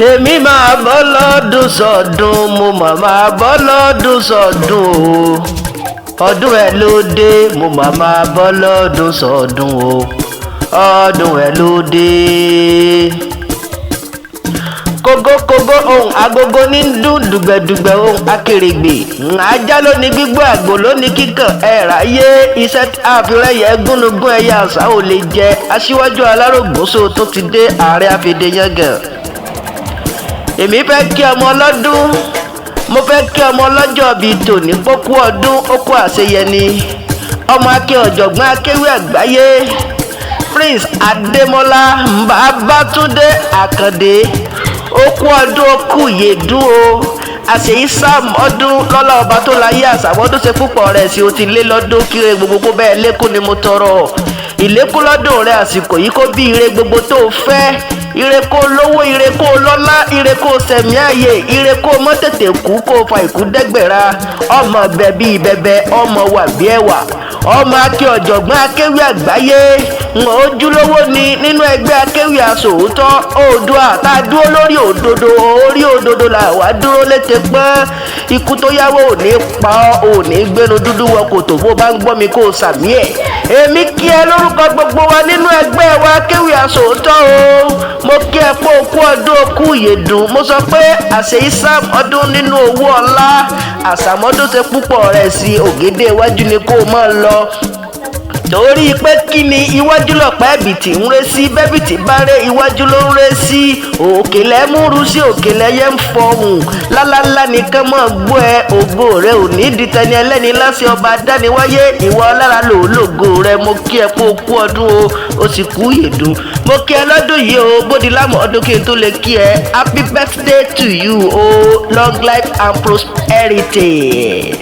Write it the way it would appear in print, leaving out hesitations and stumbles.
Èmi máa bọ́ lọ́dún sọdún, mo mà máa bọ́ lọ́dún sọdún o. Ọdún ẹ̀ ló dé, mo mà máa bọ́ lọ́dún sọdún o. Ọdún ẹ̀ ló dé. Kógókógó ohun agogo ní dún dùgbẹ̀dùgbẹ̀ ohun akèrègbè. Ajá ló ní gbígbó, àgbò ló ní kíkàn. Ẹ̀ ráyé iṣẹ́ àfirẹ́yẹ gúnugún ẹ̀yà àṣà ò lè jẹ. Aṣíwájú alárògbóso tó ti dé, ààrẹ àfẹdẹyangàn. Èmi fẹ́ kí ọmọ ọlọ́dún, mo fẹ́ kí ọmọ ọlọ́jọ́ bíi tòní pókú ọdún, ó kú àṣeyẹni. Ọmọ akin, ọ̀jọ̀gbọ́n akéwì àgbáyé, Prince Adémọ́lá Babátúndé Àkàndé, ó kú ọdún, ó kú ìyèdún o. Àṣeyí sam ọdún lọ́lá ọba tó láyé, àṣàmọ́dún ṣe púpọ̀ rẹ̀ sí. O ti lé lọ́dún, kíre gbogbo kó bẹ́ẹ̀ lékún ni mo tọrọ. Ìlékún lọ́dún rẹ àsìkò yìí kó bí ire gbogbo tó o fẹ́: ire kó lówó, ire kó lọ́lá, ire kó sẹ̀mí ààyè, ire kó mọ́ tètè kú, kó fa ìkú dẹ́gbẹ̀ra. Ọmọ bẹ bíi bẹbẹ, ọmọ wà bí ẹwà. Ọmọ akin, ọ̀jọ̀gbọ́n akéwì àgbáyé, ojúlówó ni nínú ẹgbẹ́ akéwì aṣòótọ́ Oòduà tá a dúró lórí òdodo. Orí òdodo là wá dúró létè pọ́n. Ikú tó yáwó ò ní pa ọ́, ò ní gbénu dúdú wọ kòtò. Bó bá ń gbọ́ mi, kó o sàmí ẹ̀. Èmi kí ẹ lórúkọ gbogbo wa nínú ẹgbẹ́ wa akéwì aṣòótọ́ o. Mo kí ẹ pé okú ọdún, okú ìyèdùn. Mo sọ pé àṣeyí sam ọdún nínú owó ọlá, àṣàmọ́dún ṣe púpọ̀ rẹ̀ sí. Ògèdè iwájú ni kó o máa lọ, torí pé kí ni? Iwájú lọ̀pá ẹ̀bìtì ń ré sí. Bẹ́bìtì bá ré iwájú ló ń ré sí. Òkè lẹ́múrú sí, òkè lẹ́yẹ ń fọhùn lálálá nìkan mọ́ gbọ́ ẹ. Ògo rẹ ò ní di tẹni ẹlẹ́ni láti ọba dániwáyé. Ìwọ ọlára lò lógo rẹ. Mo kí ẹ pé o kú ọdún o, o sì kú ìyèdùn. Mo kí ẹ lọ́dún yìí o, bódi lámọ̀ ọdún kí n tó lè kí ẹ. Happy birthday to you o, long life and prosperity.